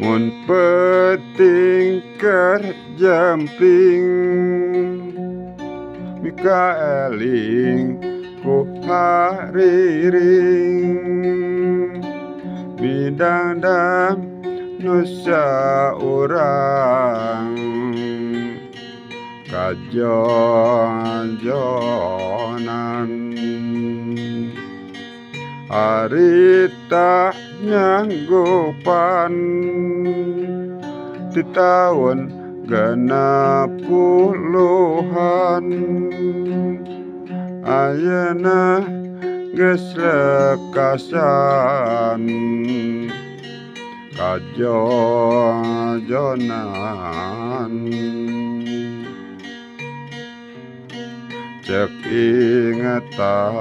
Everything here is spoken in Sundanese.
Mun peuting keur jempling, mikaeling ku hariring, midangdang nu saurang kajon-jonan. Harita nyanggupan di taun 60-an, ayeuna geus lekasan kajon-jonan. Cek ingetan.